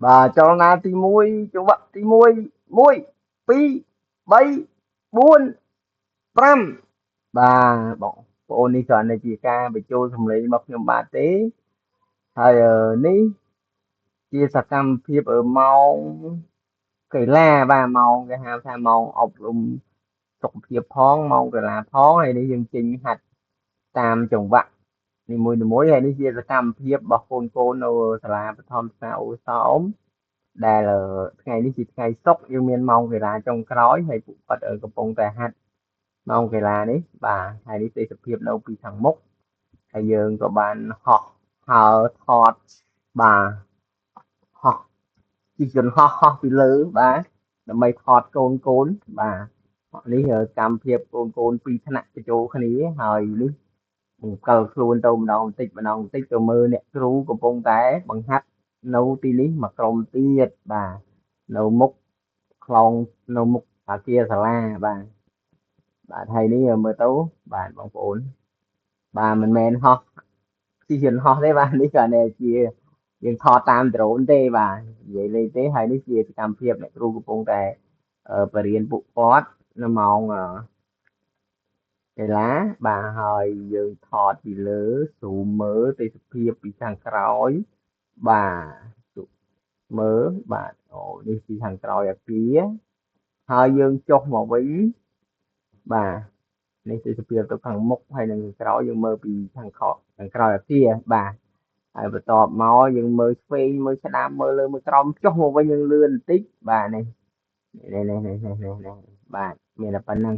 បាទចលនាទី1ចង្វាក់ទី1 1 2 3 4 5បាទបងប្អូននេះគ្រាន់តែជាការបញ្ចូលសម្លេងរបស់ខ្ញុំបាទទេហើយនេះជាសកម្មភាពម៉ោងកីឡាបាទម៉ោងគេហៅថាម៉ោងអប់រំសុខភាពផងម៉ោងកីឡាផងហើយនេះយើងចេញហាត់តាមចង្វាក់នីមួយៗហើយនេះជាសកម្មភាពរបស់កូនៗនៅសាលាបឋមសិក្សាអូសោមដែលថ្ងៃនេះជាថ្ងៃសុក្រយើងមានម៉ោងកីឡាចុងក្រោយហើយពួកគាត់កំពុងតែហាត់ម៉ោងកីឡានេះបាទហើយនេះទេសភាពនៅពីខាងមុខហើយយើងក៏បានហោះហើរថតបាទហោះជិះយន្តហោះហោះពីលើបាទដើម្បីថតកូនបាទនេះកម្មភាពកូនពីរថ្នាក់បញ្ចូលគ្នាហើយនេះបង្កិលខ្លួនទៅម្ដងបន្តិចម្ដងបន្តិចទៅមើលអ្នកគ្រូកំពុងតែបង្ហាត់នៅទីនេះមួយក្រុមទៀតបាទនៅមុខខ្លោងនៅមុខអាគារសាលាបាទបាទហើយនេះមើលទៅបាទបងប្អូនបាទមិនមែនហោះជិះយន្តហោះទេបាទនេះគ្រាន់តែជាយើងថតតាមដ្រូនទេបាទនិយាយលេងទេហើយនេះជាសកម្មភាពអ្នកគ្រូកំពុងតែបរៀនពួកគាត់នៅម៉ោងកីឡាបាទហើយយើងថតពីលើស៊ូមមើលទេសភាពពីខាងក្រោយបាទមើលបាទអូនេះពីខាងក្រោយអាគារហើយយើងចុះមកវិញបាទនេះទេសភាពទៅខាងមុខហើយនឹងក្រោយយើងមើលពីខាងក្រោយអាគារបាទហើយបន្ទាប់មកយើងមើលឆ្វេងមើលស្ដាំមើលលើមើលក្រោមចុះមកវិញយើងលឿនបន្តិចបាទនេះនេះនេះនេះនេះនេះបាទមានតែប៉ុណ្្នឹង